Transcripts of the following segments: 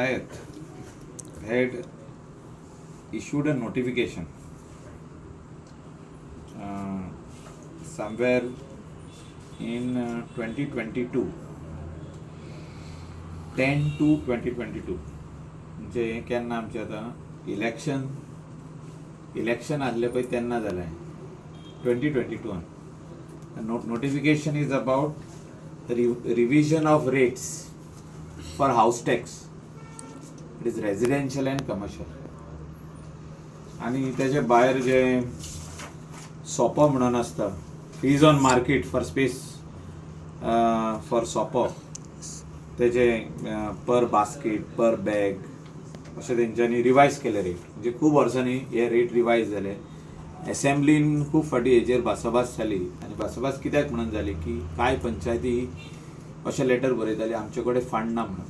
Panchayat had issued a notification somewhere in 2022, 10/2/2022. म्हणजे हें केन्ना आमचें आतां इलेक्शन इलेक्शन आहलें पळय तेन्ना जालें 2022. Notification is about revision of rates for house tax, it is residential and commercial. आणि त्याच्या भायर जे सोपो म्हणून आसता, fees on market for space for सोपो, तेजे पर बास्केट, पर बॅग अशें तेंच्यांनी रिवायज केले रेट. म्हणजे खूब वर्सांनी हे रेट रिवायज जाले. एसेंब्लीन खूब फावटी हेजेर भासाभास जाली आनी भासाभास कित्याक म्हणून जाली की कांय पंचायती अशें लेटर बरयताली, आमचे कडेन फंड ना म्हणून.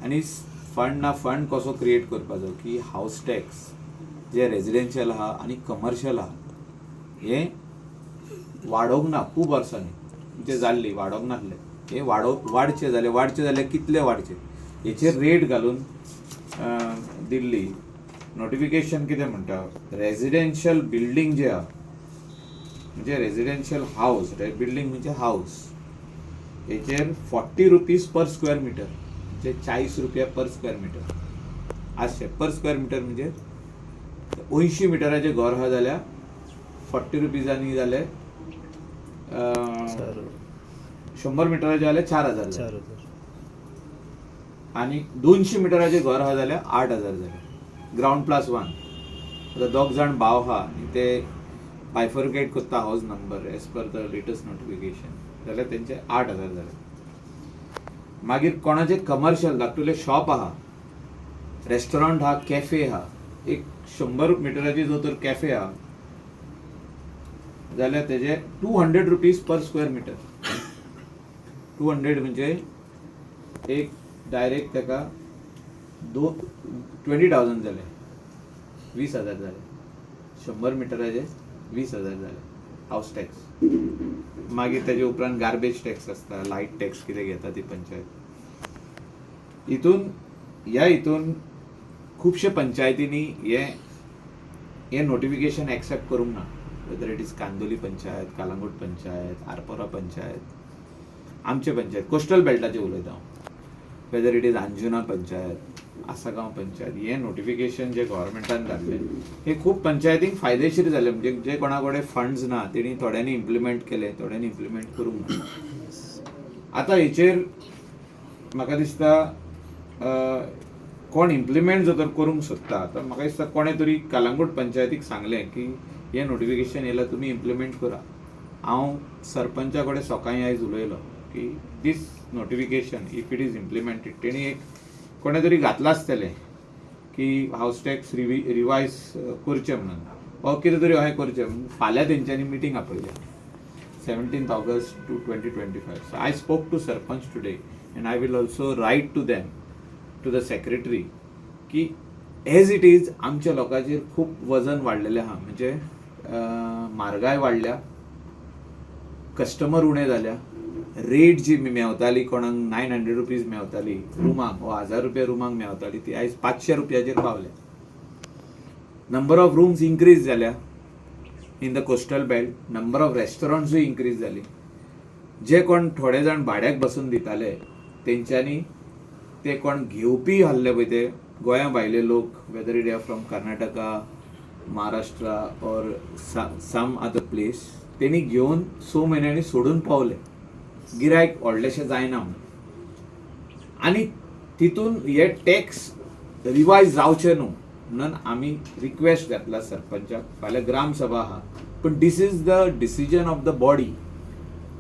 आनी फंड ना, फंड कसो क्रिएट करपाचो की हावस टॅक्स जे रेजिडेन्शियल आहा आनी कमर्शियल आहा, हे वाडोवंक ना खूब वर्सांनी. म्हणजे जाल्ली वाडोवंक नासले. हे वाडचे जाल्यार, वाडचे जाल्यार कितले वाडचे हेचेर रेट घालून दिल्ली नोटिफिकेशन कितें म्हणटा, रेजिडेन्शियल बिल्डींग जे आहा, म्हणजे रेजिडेन्शियल हावस, बिल्डींग म्हणजे हावस, हेचेर ₹40 per square meter, म्हणजे 40 रुपया पर स्क्वेअर मिटर आसचे. पर स्क्वेअर मिटर म्हणजे 80 मिटराचें घर आहा जाल्यार 40 रुपीजांनी जाले 100 मिटराचें जाल्यार 4000 जाले. 4000. आनी 200 मिटराचें घर आहा जाल्यार 8000 जाले, ग्रावंड प्लस वन. आतां दोग जाण भाव आहा आनी ते बायफर्केट करता house number as per the latest notification जाल्यार तेंचे 8000 जाले. मागीर कोणाचें कमर्शियल धाकटुलें शॉप आहा, रेस्टॉरंट आहा, कॅफे आहा, एक 100 मिटराची जर तर कॅफे आहा जाल्यार तेजे ₹200 per square meter. 200 म्हणजे एक डायरेक्ट ताका दो 20,000 जाले, 20,000 जाले. 100 मिटराचे 20,000 जाले हावस टॅक्स. मागीर तेजे उपरांत गार्बेज टॅक्स आसता, लायट टॅक्स कितें घेता ती पंचायत. हितून ह्या हितून खुबशे पंचायतींनी हे हे नोटिफिकेशन एक्सेप्ट करूंक ना, whether it is Candolim panchayat, Calangute panchayat, Arpora panchayat, आमचे पंचायत, कोस्टल बेल्टाचे उलयता हांव, whether it is Anjuna panchayat, Assagao panchayat. हे नोटिफिकेशन जे गव्हर्मेंटान धाडलें हे खूब पंचायतींक फायदेशीर जालें. म्हणजे जे कोणा कडेन फंड्स ना तेणी थोड्यांनी इम्प्लिमेंट केले, थोड्यांनी इम्प्लिमेंट करूंक ना. आतां हेचेर म्हाका दिसता कोण इम्प्लिमेंट जर तर करूंक सोदता तर म्हाका दिसता कोणें तरी कलंगूट पंचायतीक सांगलें की हें नोटिफिकेशन येयलां, तुमी इम्प्लिमेंट करा. हांव सरपंचा कडेन सकाळीं आयज उलयलो की this notification, if it is implemented, तेणी एक कोणें तरी घातलां आसतलें की हावस टॅक्स रिवायज करचें म्हणून वा कितें तरी अशें करचें म्हणून. फाल्यां तेंच्यांनी मिटींग आपयल्या, 17th August to 2025. So I spoke to sarpanch today and I will also write to them, to the secretary, की एज it is आमच्या लोकांचेर खूब वजन वाडलेलें आहा. म्हणजे म्हारगाय वाडल्या, कस्टमर उणे जाल्या, रेट जी मेवताली, कोणाक ₹900 मेवताली रुमाक वा 1000 रुपया रुमाक मेवताली, ती आयज 500 रुपयाचेर पावल्या. नंबर ऑफ रुम्स इन्क्रीज जाल्या in the coastal belt, number of रेस्टॉरंट्सूय increase जाली. जे कोण थोडे जाण भाड्याक बसून दिताले तेंच्यांनी ते कोण घेवपी आहले पळय, ते गोंया भायले लोक, whether it are from Karnataka, Maharashtra or some other place, तेणी घेवन 6 म्हयन्यांनी सोडून पावले, गिरायक व्हडलेशें जायना म्हणून. आनी तितून हे टॅक्स रिवायज जावचे न्हू म्हणून आमी रिक्वेस्ट घातला सरपंचाक. फाल्यां ग्रामसभा आहा, पूण this is the decision of the body.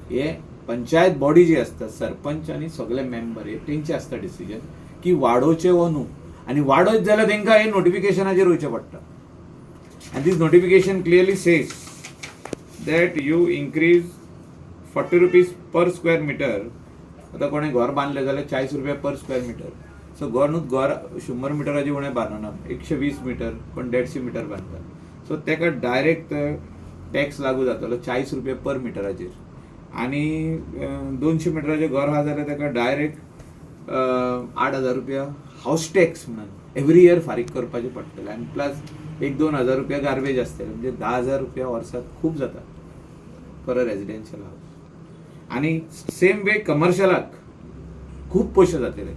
हे पंचायत बॉडी जी आसता, सरपंच आनी सगळे मेंबर, हे तेंचे आसता डिसिजन की वाडोवचें वो न्हू. आनी वाडयत जाल्यार तेंकां हे नोटिफिकेशनाचेर वयचें पडटा. And this notification clearly says that you increase ₹40 per square meter. आतां कोणें घर बांदलें जाल्यार 40 रुपया पर स्क्वेअर मिटर. सो घर न्हू, घर 100 मिटराचे उणें बांदना, 120 मिटर, कोण 150 मिटर बांदता. सो ताका डायरेक्ट टॅक्स लागू जातलो 40 रुपया पर मिटराचेर. आनी 200 मिटराचें घर आहा जाल्यार ताका डायरेक्ट 8,000 रुपया हावस टॅक्स म्हणून एवरी इयर फारीक करपाचे पडटले आनी प्लस 1-2 हजार रुपया गार्बेज आसतले, म्हणजे 10,000 रुपया वर्साक खूब जाता फॉर अ रेजिडेन्शियल हावस. आनी सेम वे कमर्शियलाक खूब पयशे जातले.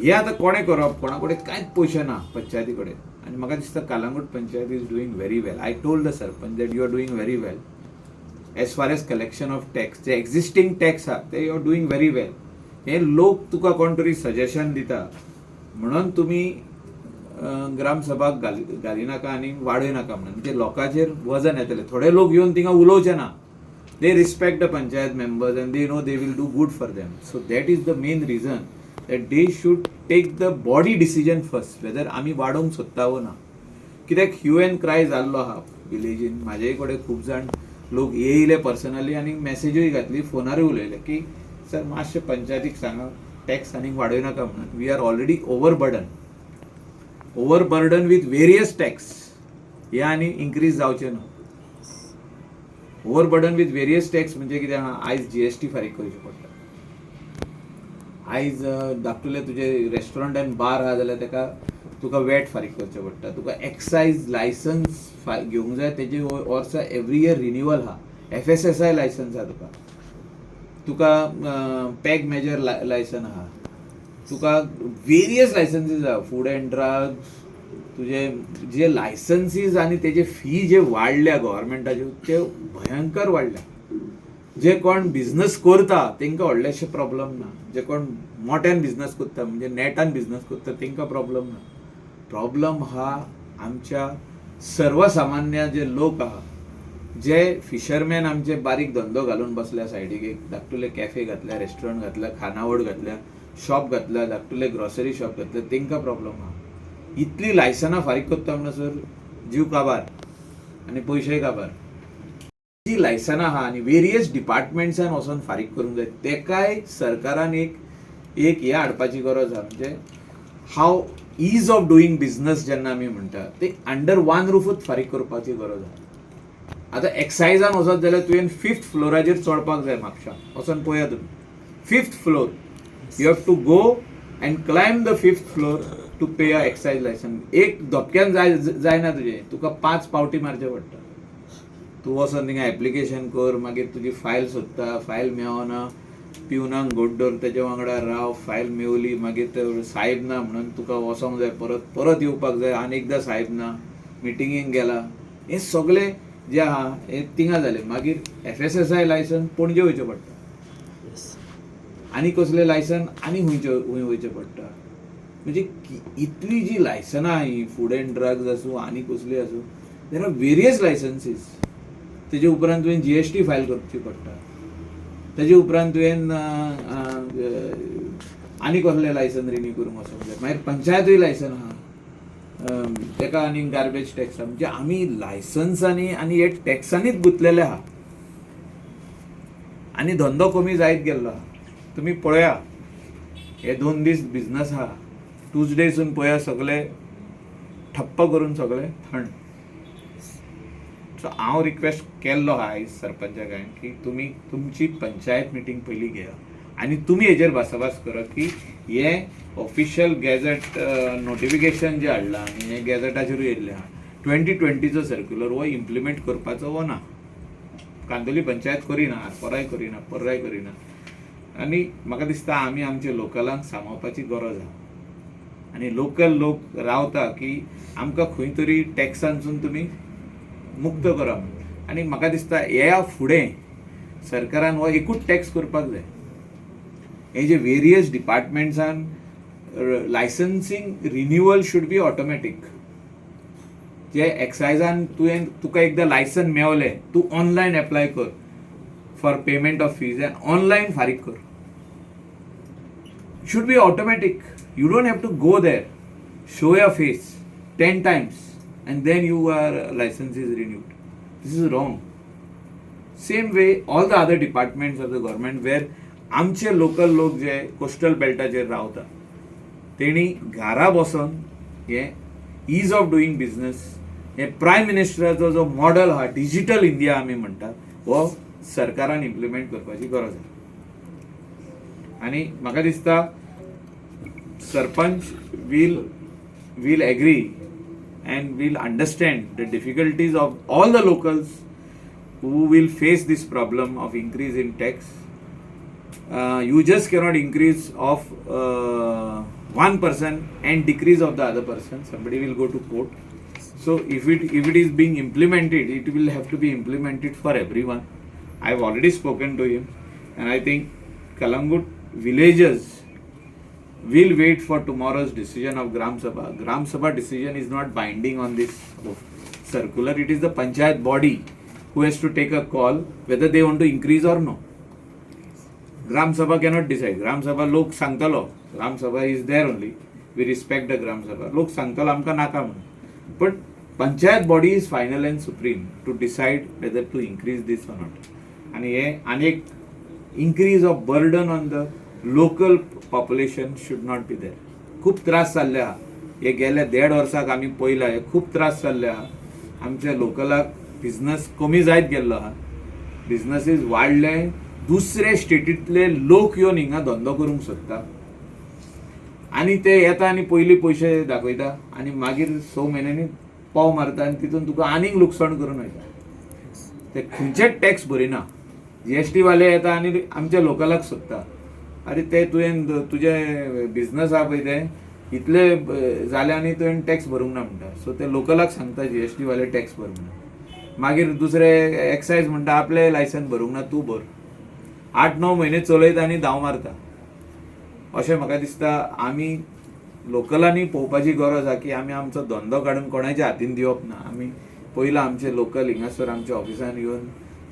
हे आतां कोणें करप? कोणा कडेन कांयच पयशे ना पंचायती कडेन. आनी म्हाका दिसता Calangute panchayat is doing very well. I told the sarpanch that you are doing very well as far as collection of tax, J existing tax आहा ते you are doing very well. हे लोक तुका कोण तरी सजेशन दिता म्हणून तुमी ग्रामसभाक घालिनाका आनी वाडय नाका म्हणून, म्हणजे लोकांचेर वजन येतलें. थोडे लोक येवन थिंगा उलोवचे ना. They respect the panchayat members and they know they will do good for them. So that is the main reason that they should take the body decision first, whether आमी वाडोवंक सोदता वो ना. कित्याक ह्यू एंड क्राय जाल्लो आहा विलेजीन. म्हाजे कडेन खूब जाण लोक येयले पर्सनली आनी मॅसेजूय घातली, फोनारूय उलयले की सर, मातशें पंचायतीक सांगा, टॅक्स आनीक वाडय नाका म्हणून. We are already overburden with various tax. हे आनी इन्क्रीज जावचें ना. ओवरबर्डन विथ वेरियस टॅक्स म्हणजे कितें आहा, आयज जीएसटी फारीक करचें पडटा. आयज धाकटुले तुजे रेस्टॉरंट आनी बार आहा जाल्यार तेका तुका वॅट फारीक करचें पडटा. तुका एक्सायज लायसन्स घेवंक जाय, तेजे वर्सा एवरी इयर रिन्युअल आहा. एफएसएसआय लायसन्स आहा तुका, तुका पॅग मेजर लायसन आहा, तुका वेरियस लायसन्सीस आहा, फूड अँड ड्रग्स. तुजे जे लायसन्सीस आनी तेजे फी जे वाडल्या गव्हर्मेंटाच्यो, ते भयंकर वाडल्या. जे कोण बिझनस करता तांकां व्हडलेशे प्रॉब्लम ना. जे कोण मोठ्यान बिझनस करता, म्हणजे नेटान बिझनस करता, तांकां प्रॉब्लम ना. प्रॉब्लम हा आमच्या सर्वसामान्य जे लोक आहा, जे फिशरमॅन, आमचे बारीक धंदो घालून बसल्या सायडीक, एक धाकटुले कॅफे घातल्या, रेस्टॉरंट घातल्या, खानावळ घातल्या, शॉप घातल्या, धाकटुले ग्रॉसरी शॉप घातल्या, तांकां प्रॉब्लम आहा. इतली लायसनां फारीक करता म्हणसर जीव काबार आनी पयशेय काबार. जी लायसनां आहा आनी वेरियस डिपार्टमेंट्सान वचोन फारीक करूंक जाय, तेकाय सरकारान एक एक हें हाडपाची गरज आहा. म्हणजे how ease of doing business जेन्ना आमी म्हणटा, ते अंडर वन रुफूच फारीक करपाची गरज आहा. आतां एक्सायजान वचत जाल्यार तुवें फिफ्थ फ्लोराचेर चडपाक जाय. म्हापशा वचोन पळया तुमी, fifth floor, you have to go and climb the fifth floor to pay a excise license. एक धपक्यान जाय जायना तुजें, तुका पांच पावटी मारचें पडटा. तूं वचोन थिंगा एप्लिकेशन कर, मागीर तुजी फायल सोदता, फायल मेवना, पिवनाक घोट दवर, तेजे वांगडा राव, फायल मेवली, मागीर ते साहेब ना म्हणून तुका वचोंक जाय, परत परत येवपाक जाय, आनी एकदां साहेब ना, मिटिंगेक गेला. हें सगळें जें आहा हें थिंगा जालें. मागीर एफएसएसआय लायसन्स पणजे वयचें पडटा आनी कसलें लायसन आनी खंयचें खंय वयचें पडटा. म्हणजे इतली जी लायसनां ही फूड अँड ड्रग्स आसूं आनी कसली आसूं, there are various licenses. तेजे उपरांत तुवें जीएसटी फायल करची पडटा. तेजे उपरांत तुवें आनी कसलें लायसन रिन्यू करूंक वचोंक जाय. मागीर पंचायतूय लायसन आहा, तेका आनी गार्बेज टॅक्स आहा. म्हणजे आमी लायसन्सांनी आनी हे टॅक्सांनीच गुंतलेले आहा आनी धंदो कमी जायत गेल्लो आहा. तुमी पळया, हे 2 दीस बिझनस आहा, ट्युजडेसून पळया, सगळे ठप्प करून सगळे थंड. सो हांव रिक्वेस्ट केल्लो आहा आयज सरपंचाक हांवें की तुमी तुमची पंचायत मिटींग पयलीं घेया आनी तुमी हेजेर भासाभास करा की हे ऑफिशियल गॅझेट नोटिफिकेशन जें हाडलां आनी हें गॅझेटाचेरूय येयल्लें आहा, 2020चो सर्क्युलर हो इम्प्लिमेंट करपाचो वो ना. कांदोली पंचायत करिना, आरपोराय करिना, पर्राय करिना. आनी म्हाका दिसता आमी आमच्या लोकलांक सांबाळपाची गरज आहा आनी लोकल लोक रावता की आमकां खंय तरी टॅक्सांसून तुमी मुक्त करा. आनी म्हाका दिसता ह्या फुडें सरकारान हो एकूच टॅक्स करपाक जाय. हे जे वेरियस डिपार्टमेंट्सान licensing renewal should be automatic. जे एक्सायजान तुवें तुका एकदां लायसन मेवलें, तूं ऑनलायन एप्लाय कर for payment of fees and online फारीक कर. Should be automatic. You don't have to go there, show your face 10 times and then your license is renewed. This is wrong. Same way all the other departments of the government where आमचे local लोक जे coastal बेल्टाचेर रावता, तेणी घरा बसोन हे is of doing business, हे prime मिनिस्टराचो जो model आहा, डिजिटल इंडिया आमी म्हणटात, हो सरकारान इम्प्लिमेंट करपाची गरज आसा. आनी म्हाका दिसता sarpanch will agree and will understand the difficulties of all the locals who will face this problem of increase in tax. You just cannot increase of one person and decrease of the other person. Somebody will go to court. So if it is being implemented, it will have to be implemented for everyone. I have already spoken to him, and I think Calangute villagers will wait for tomorrow's decision of Gram Sabha. Gram Sabha decision is not binding on this circular. It is the panchayat body who has to take a call whether they want to increase or no. Gram Sabha cannot decide. Gram Sabha लोक सांगतलो, Gram Sabha is there only. We respect the Gram Sabha. लोक सांगतलो आमकां नाका म्हणून, but panchayat body is final and supreme to decide whether to increase this or not. आनी हे आनी एक increase of burden on the local population should not be there. खूब त्रास जाल्ले आहा हे गेल्या देड वर्साक आमी पळयला, हे खूब त्रास जाल्ले आहा आमच्या लोकलाक. बिझनस कमी जायत गेल्लो आहा, बिझनसीस वाडले, दुसरे स्टेटींतले लोक येवन हिंगा धंदो करूंक सोदता आनी ते येता आनी पयलीं पयशे दाखयता आनी मागीर 6 म्हयन्यांनी पाव मारता आनी तितून तुका आनीक लुकसाण करून वयता. ते खंयचेच टॅक्स भरिना. जीएसटी वाले येता आनी आमच्या लोकलाक सोदता, अरे ते तुवें तुजे बिझनस आहा पळय ते इतले जाले आनी तुवें टॅक्स भरूंक ना म्हणटा. सो ते लोकलाक सांगता जीएसटी वाले टॅक्स भरूंक ना. मागीर दुसरे एक्सायज म्हणटा आपले लायसन भरूंक ना, तूं भर. 8-9 म्हयने चलयता आनी धांव मारता. अशें म्हाका दिसता आमी लोकलांनी पळोवपाची गरज आहा की आमी आमचो धंदो काडून कोणाच्या हातीन दिवप ना. आमी पयला आमचे लोकल हिंगासर आमच्या ऑफिसान येवन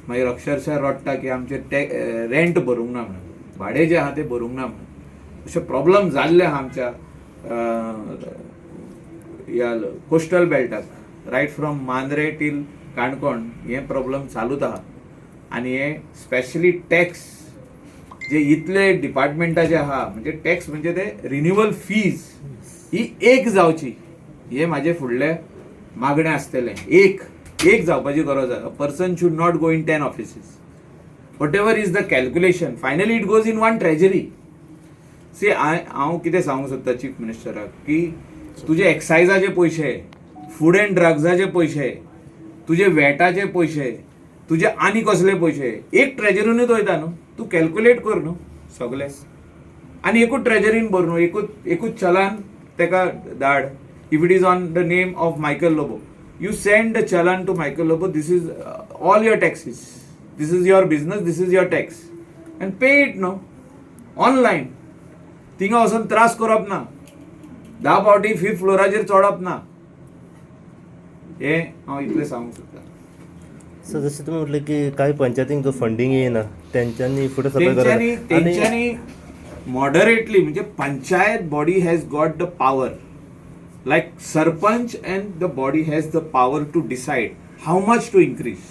मागीर अक्षरशः रडटा की आमचे टॅ रेंट भरूंक ना म्हणून, भाडें जें आहा तें भरूंक ना म्हणून. अशे प्रॉब्लम जाल्ले आहा आमच्या ह्या कोस्टल बेल्टाक, right from Mandrem till Canacona हे प्रॉब्लम चालूच आहा. आनी हे स्पेशली टॅक्स जे इतले डिपार्टमेंटाचे आहा, म्हणजे टॅक्स म्हणजे ते रिन्युअल फीज ही एक जावची हे म्हाजे फुडले मागणें आसतलें. एक एक जावपाची गरज आसा. Person should not go in 10 offices. Whatever is the calculation, finally it goes in one treasury. See, हांव कितें सांगूंक सोदता चीफ मिनिस्टराक की तुजे एक्सायजाचे पयशे, फूड अँड ड्रग्साचे पयशे, तुजे वॅटाचे पयशे, तुजे आनी कसले पयशे एक ट्रेजरीनूच वयता न्हू. तूं कॅल्क्युलेट कर न्हू सगळे आनी एकूच ट्रेजरीन भर न्हू, एकूच एकूच चलान तेका धाड. If it is on the name of Michael Lobo, you send the challan to Michael Lobo, this is all your taxes, this is your business, this is your tax, and pay it no online. थिंगा वचून त्रास करप ना, 10 फावटी fifth फ्लोराचेर चडप ना. हे हांव इतलें सांगूंक सोदतां. सर, जशें तुमी म्हटलें की कांय पंचायतींक जो फंडींग येयना तेंच्यांनी फुडें सरपाक तेंच्यांनी गरज आनी तेंच्यांनी मॉडरेटली, म्हणजे panchayat body has got the power, like sarpanch and the body has the power to decide how much to increase.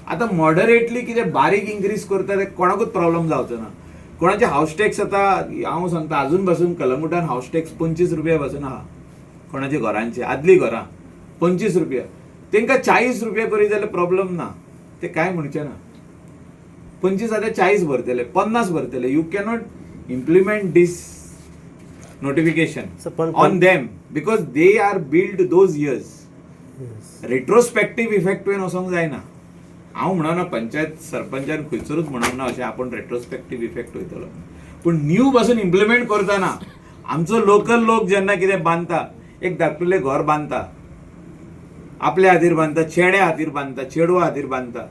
आतां मॉडरेटली कितें बारीक इन्क्रीज करता ते कोणाकूच प्रॉब्लम जावचो ना. कोणाचे हावस टॅक्स आतां हांव सांगता, अजून पासून कलंगुटान हावस टॅक्स 25 रुपया पासून आहा. कोणाच्या घरांचे आदली घरां 25 रुपया, तांकां 40 रुपया करीत जाल्यार प्रॉब्लम ना. ते कांय म्हणचे ना. 25 आतां 40 भरतले, 50 भरतले. You cannot implement these notification Sir, पण on them because they are build those years. Retrospective effect तुवें वचोंक जायना. हांव म्हणना, पंचायत सरपंचान खंयसरूच म्हणना ना अशें आपूण रेट्रोस्पेक्टीव इफेक्ट वयतलो, पूण न्यू पासून इम्प्लिमेंट करतना आमचो लोकल लोक जेन्ना कितें बांदता, एक धाकटुलें घर बांदता, आपल्या खातीर बांदता, चेड्या खातीर बांदता, चेडवा खातीर बांदता,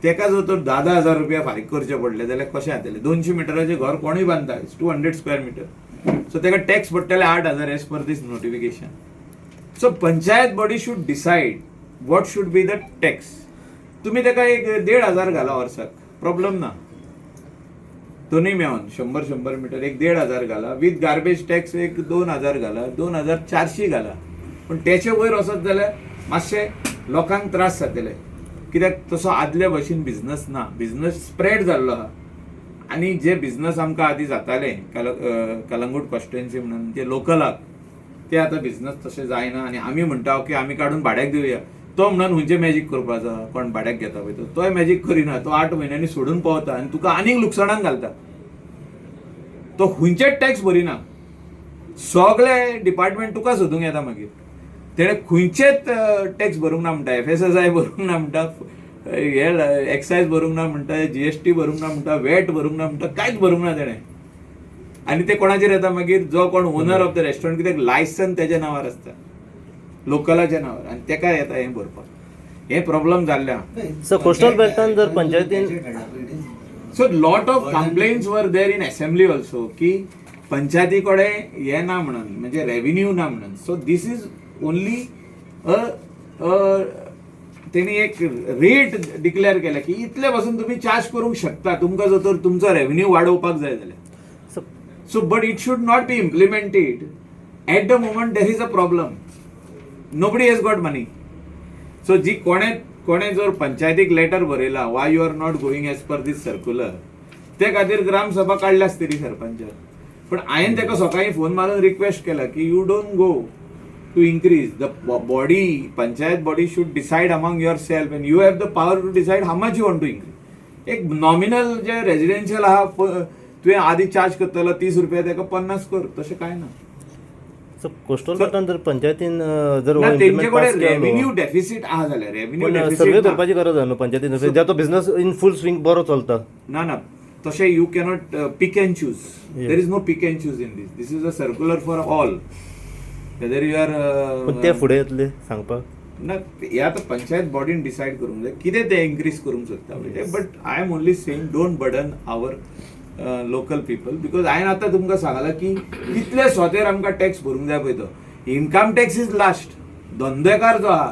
तेका जर तर 10-10 हजार रुपया फारीक करचे पडले जाल्यार कशें जातलें? 200 मिटराचें घर कोणूय बांदता, 200 square meter, so तेका टॅक्स पडटले 8,000 as per this notification. So panchayat body should decide what should be the tax. तुम्ही तेका एक 1,500 घाला वर्साक, प्रॉब्लम ना. दोन्ही मेळून 100-100 मिटर एक 1,500 घाला, विथ गार्बेज टॅक्स एक 2,000 घाला, 2,400 घाला. पूण तेचे वयर वचत जाल्यार मातशे लोकांक त्रास जातले, कित्याक तसो आदले भशेन बिझनस ना, बिझनस स्प्रेड जाल्लो आहा. आनी जे बिझनस आमकां आदीं जाताले कलंगूट कॉन्स्टिट्युएन्सी म्हणून जे लोकलाक, ते आतां बिझनस तशें जायना. आनी आमी म्हणटा की आमी काडून भाड्याक दिवया, तो म्हणून खंयचें मॅजीक करपाचो? कोण भाड्याक घेता पळय तो, तोय मॅजीक करिना. तो 8 म्हयन्यांनी सोडून पावता आनी तुका आनीक लुकसाणान घालता. तो खंयचेच टॅक्स भरिना. सगळे डिपार्टमेंट तुका सोदूंक येता मागीर. तेणें खंयचेच टॅक्स भरूंक ना म्हणटा, एफएसएसआय भरूंक ना म्हणटा, हे एक्सायज भरूंक ना म्हणटा, जीएसटी भरूंक ना म्हणटा, वॅट भरूंक ना म्हणटा, कांयच भरूंक ना तेणें. आनी ते कोणाचेर येता मागीर? जो कोण ओनर ऑफ the restaurant, कित्याक लायसन तेज्या नांवार आसता, लोकलाच्या नांवार, आनी तेका येता हें भरपाक. हें प्रॉब्लम जाल्लें आहा. सर, कोस्टल बेल्टान जर पंचायतीन- So lot of complaints were there in assembly also की पंचायती कडेन हें ना म्हणून, म्हणजे रेव्हेन्यू ना म्हणून. सो this is only अ तेणी एक रेट डिक्लेअर केला की इतले पासून तुमी चार्ज करूंक शकता, तुमकां जर तर तुमचो रेव्हेन्यू वाडोवपाक जाय जाल्यार. Sir. So but it should not be implemented at the moment there is a problem, nobody has got money. So जी कोणे कोणे जर पंचायतीक लेटर बरयला, why you are not going as per this circular, ते खातीर ग्रामसभा काडल्या आसतली सरपंचान. पण हांवें ताका सकाळी फोन मारून रिक्वेस्ट केला की you don't go to increase the body, panchayat body should decide among yourself and you have the power to decide how much you want to increase. एक नॉमिनल जे रेजिडेन्शियल आहा, तुवें आदी चार्ज करतलो 30 रुपया, ताका 50 कर, तशें कांय ना. सर, कोस्टल बेल्टान जर पंचायतीन जर ना, हो तेंचे इम्प्लिमेंट पास कडेन केलो रेव्हेन्यू डेफिसीट आहा जाल्यार रेव्हेन्यू पण सर्वे डेफिसीट करपाची गरज आहा न्हू पंचायतीन, ज्या तो बिझनेस इन फुल स्विंग बरो चलता. ना ना, तशें you cannot pick and choose. There is no pick and choose in this. This is a circular for all, whether you are पण ते फुडें येतले सांगपाक. ना, हे आतां पंचायत बॉडीन डिसायड करूंक जाय कितें ते इन्क्रीज करूंक सोदता पळय ते. But I am only saying, don't burden our local people, because हांवें आतां तुमकां सांगलां की कितले सोतेर आमकां टॅक्स भरूंक जाय पळय तो. Income tax is last. धंदेकार जो आहा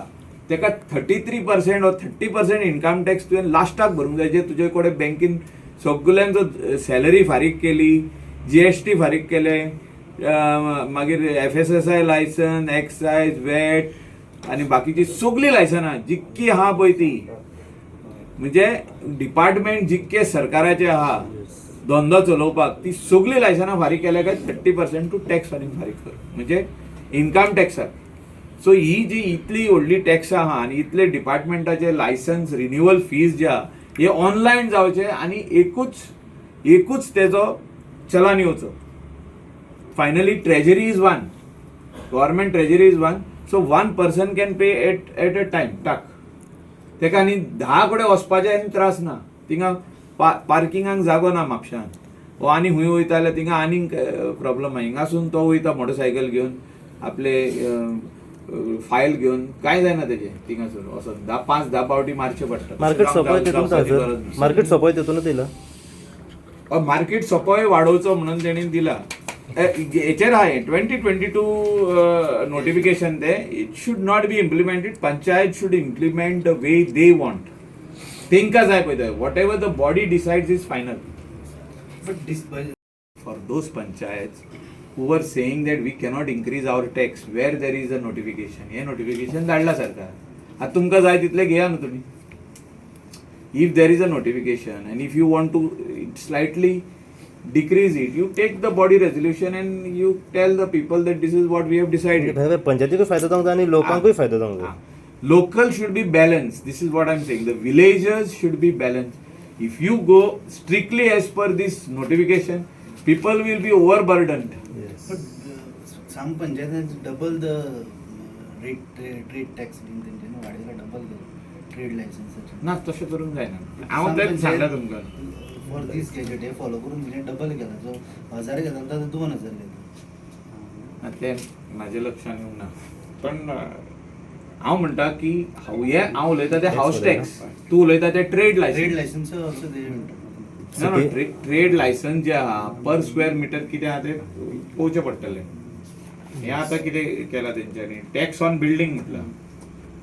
तेका 33% or 30% income tax तुवें लास्टाक भरूंक जाय, जे तुजे कडेन बँकीन सगल्यांचो सॅलरी फारीक केली, जीएसटी फारीक केले, मागीर एफएसएसआय लायसन, एक्सायज, वॅट आनी बाकीची सगळीं लायसनां जितकी आहा पळय ती, म्हणजे डिपार्टमेंट जितके सरकाराचे आहा धंदो चलोवपाक, ती सगळीं लायसनां फारीक केल्या काय 30% तूं टॅक्स आनी फारीक कर, म्हणजे इन्कम टॅक्साक. सो ही जी इतली व्हडली टॅक्स आहा आनी इतले डिपार्टमेंटाचे लायसन्स रिन्युअल फीज जे आहा, हे ऑनलायन जावचे आनी एकूच एकूच तेजो चलान येवचो. Finally treasury is one, government treasury is one, so one person can pay at a time. टाक तेका आनी 10 कडेन वचपाचें आनी त्रास ना. थिंगा पार्किंगाक जागो ना म्हापशान, वो आनी खंय वयता जाल्यार थिंगा आनीक प्रॉब्लम आहा. हिंगासून तो वयता मोटरसायकल घेवन, आपले फायल घेवन, कांय जायना तेजें. थिंगासून वचोन धा पांच धा पावटी मारचे पडटा. मार्केट सोंपय तितून. जावपाची सर, गरज ना. मार्केट सोंपय तितूनच येयला. मार्केट सोपोय वाडोवचो म्हणून तेणी दिला. हेचेर आहा 2022 नोटिफिकेशन ते. It should not be implemented. Panchayat should implement the way they want. तेंकां जाय पळय, whatever the body decides is final. But this For those panchayats who were saying that we cannot increase our tax where there is a notification, hey notification धाडला सरकार. आतां तुमकां जाय तितले घेया न्हू तुमी. If there is a notification and if you want to slightly decrease it, you take the body resolution and you tell the people that this is what we have decided. पंचायतीकूय फायदो जावंक जाय आनी लोकांकूय फायदो जावंक जाय. Local should be balanced. This is what I'm saying. The villagers should be balanced. If you go strictly as per this notification, people will be overburdened. Yes. But some panchayat double the rate, trade tax बीन तेंच्यानी वाडयला, double केलं trade लायसन्साचे. ना, तशें करूंक जायना. हांव तेंच सांगला तुमकां. For these gadget hey follow करून तेणें डबल केला. जो 1000 घेता तो 2000 घेता. ना, तें म्हाज्या लक्षान येवंक ना, पण हांव म्हणटा की हांव हे हांव उलयता ते हावस टॅक्स, तूं उलयता ते trade trade licence. Licence also ते म्हणटा. ना ना, ट्रेड लायसन्स जे आहा पर स्क्वेअर मिटर कितें आहा तें पळोवचें पडटलें. हें आतां कितें केलां तेंच्यांनी, टॅक्स ऑन बिल्डींग म्हटलां.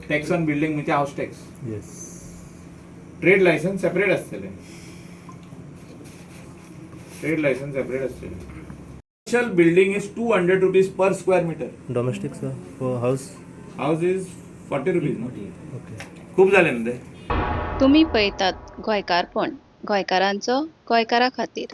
टॅक्स ऑन बिल्डींग म्हणजे house tax. Trade licence separate आसतलें. ट्रेड लायसन्स सेपरेट आसतलें. Commercial building is ₹200 per square meter. Domestic, sir, for house? House is ₹40. Okay. खूप जालें न्हू ते. तुमी पळयतात गोंयकारपण, गोंयकारांचो गोंयकारा खातीर.